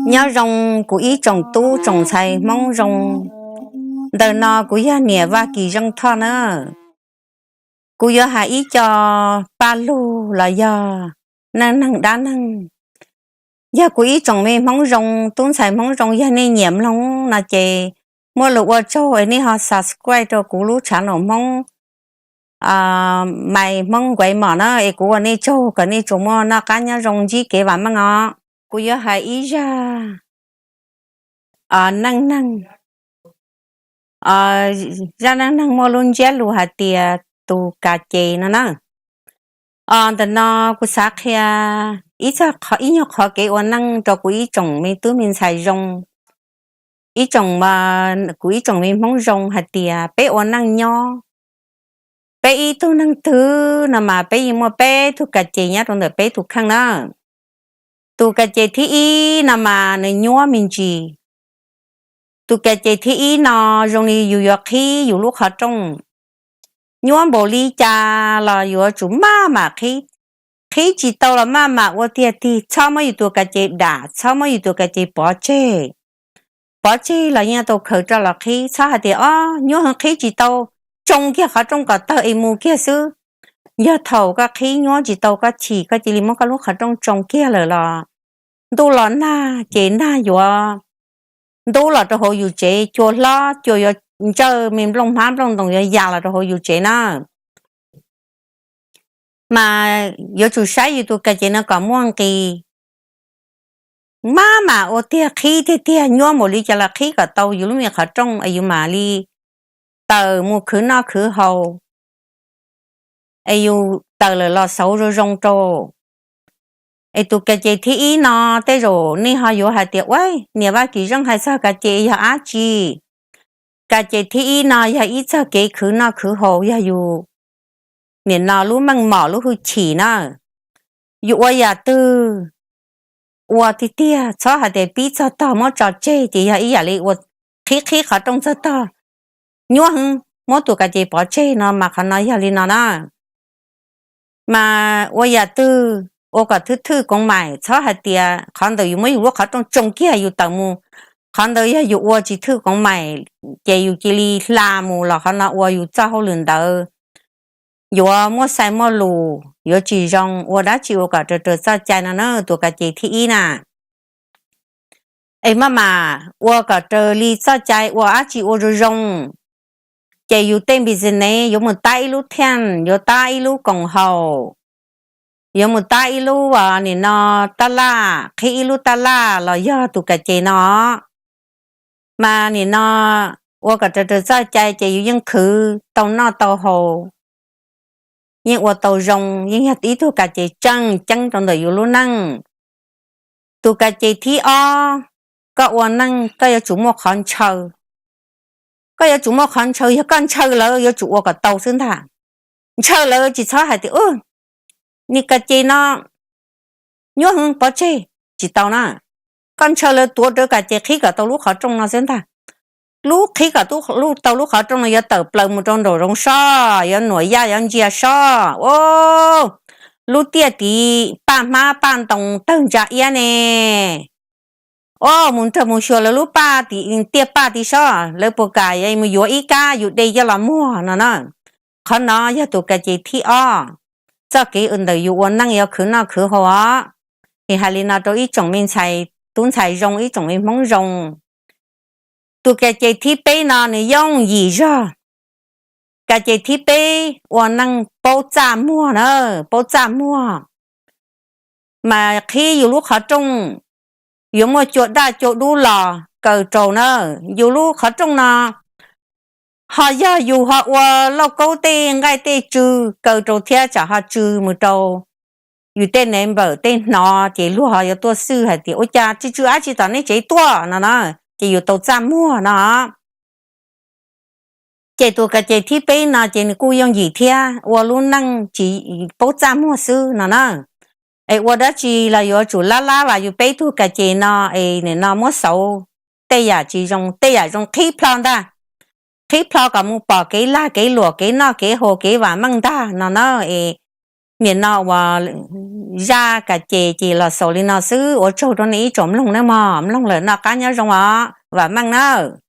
Nyob zoo kuv ib tsoom tub tsoom ntxhais Hmoob zoo. Ntawm no kuv yog niam Vaj Kis Zeej Thoj na. Kuv yuav hais ib co paj lug los yog neej neeg dab neeg. Yog kuv ib tsoom me Hmoob zoo, tub ntxhais Hmoob zoo, yog nej nyiam mloog no ces muaj lus ua tsaug es nej ho subscribe rau kuv lub channel Hmoob, Maiv Hmoob Nkuav Mom na, es kuv ua nej tsaug kom nej tsuas muaj noj qab nyob zoo ntsib kev vam meej os. Kuv yuav hais ib zaj neej neeg, zaj neej neeg muaj lub ntsiab lus hais tias tus kas ces no na. Ntawm no kuv xav qhia ib nyuag qhov kev ua neej rau kuv ib tsoom me tub me ntxhais zoo, ib tsoom, kuv ib tsoom me Hmoob zoo hais tias peb ua neej nyob, peb ib tug neeg twg no mas peb yeej muaj peb tug kas ces nyob rau ntawm peb tus kheej na. Tus kas ces thib ib no mas nws nyuab me ntsis. Tus kas ces thib ib no zoo li yus yuav qhib yus lub qhov rooj, nyuab npaum li cas los yuav tsum maj mam qhib. Qhib tsis tau los maj mam ua tiag tig, txhob muab yus tus kas ces dam, txhob muab yus tus kas ces pov tseg. Pov tseg los yeej tau khaws rov los qhib, txhob hais tias o, nyuab heev qhib tsis tau, tsoo kiag qhov rooj kom tawg es mus kiag xwb. Yog thaum koj qhib nyuab tsis tau koj chim, koj cia li muab koj lub qhov rooj tsoo kiag lawm los ntuj los nag ces nag yuav ntub los rau hauv yus tsev, cua hlob cua yuav ntsawj, me nplooj hmab nplooj ntoos yuav ya los rau hauv yus tsev na. Mas yuav tsum saib yus tus kas ces no kom muaj nqis. Maj mam ua tiag, qhib tiag tiag, nyuab npaum li cas los qhib kom tau yus lub me qhov rooj es yus mam li tawm mus khwv noj khwv haus, es yus tawm lawm los xauv zoo zoo rau. Es tus kas ces thib ib no tej zaum nej ho yuav hais tias ua, niam Vaj Kis Zeej hais txog kas ces yog dab tsi? Kas ces thib ib no yog ib txog kev khwv noj khwv haus, yog yus nim no lub meej mom lub hwj chim na. Yus ua yam twg ua tiag tiag, txhob hais tias pib txog tog muab tso tseg ces yog ib yam li ua qhib qhib qhov rooj txog tog, nyuab heev, muab tus kas ces pov tseg no mas qhov no yog li no na. Mas ua yam twg ua kom thwj thwj koov mais, txhob hais tias qhov ntawd yus muab yus lub qhov rooj tsoo kiag yus tawm mus, qhov ntawd yog yus ua tsis thwj koov mais ces yus cia li hla mus los qhov no ua yus txoj hauj lwm ntawd yuav muaj sai muaj lus, yuav tsis zoo. Ua dab tsi ua kom raws raws txoj cai no na, tus kas ces thib ib na. Es maj mam ua kom raws li txoj cai, ua dab tsi ua zoo zoo. Ces yus tej npis txiv nev yuav mus tab ib lub thiaj, yuav tab ib lub koom haum, yuav mus tab ib lub nim no tab laj, qhib ib lub tab laj los yog tus kas ces no. Mas nim no ua kom raws raws txoj cai ces yus yeej khwv tau noj tau haus, yeej ua tau zoo, yeej yog ib tug kas ces tseem ceeb rau ntawm yus lub neej. Tus kas ces thib ob, koj ua neej koj yuav tsum muaj qhov ntshaw. Koj yuav tsum muaj qhov ntshaw, yog koj ntshaw lawm yuav tsum ua kom tau xwb ntag. Ntshaw lawm tsis txhob hais tias, niag kas ces no nyuab heev pov tseg, tsis tau na. Koj ntshaw lawm tuav rawv kas ces qhib kom tau lub qhov rooj no xwb ntag. Lub qhib kom tau lub qhov rooj no yuav tawm plaws mus rau nraum zoov soj, yuav nuam yaj yuav ntsia soj, lub tiaj tid paj hmab paj ntoo tawg ntsa iab ne. O, mus nrog mus xyuas lawv lub paj, tiaj paj tid soj, lawv puas kam mus yuav ib kab yus de coj los muag no na. Qhov no yog tus kas ces thib ob, txoj kev ntawm yus ua neej yuav khwv noj khwv haus os. Es hais li no rau ib tsoom me ntxhais, tub ntxhais zoo, ib tsoom me Hmoob zoo. Tus kas ces thib peb no nws yooj yim zog. Kas ces thib peb ua neej paub txaj muag na, paub txaj muag. Mas qhib yus lub qhov rooj, yuav muaj cua daj cua dub los kaw rau na. Yus lub qhov rooj no ho yog yus ho ua lauj kaub tej nqaij tej tsw kaw rau thiab tsam ho tsw mus rau yus tej neighbor tej hnov ces luag ho yuav tuaj xwj hais tias ua cas tsw tsw dab tsi tom nej tsev tuaj no na, ces yus tau txaj muag no. Ces tus kas ces thib peb no ces nws kuj yooj yim thiab, ua lub neej tsis paub txaj muag xwb no na. Es ua dab tsi los yuav tsum lab lab vas yus peb tug kas ces no es nim no muab xauv tej yam tsis zoo, tej yam zoo qhib plho ntag. qhib plho kom mus pom kev lag kev luam, kev noj kev haus, kev vam meej ntag no na. Es nim no uas zaj kam ces ces los xaus li no xwb, ua tsaug rau nej ib tsoom mloog nawb mog, mloog lawm noj qab nyob zoo os, vam meej nawb.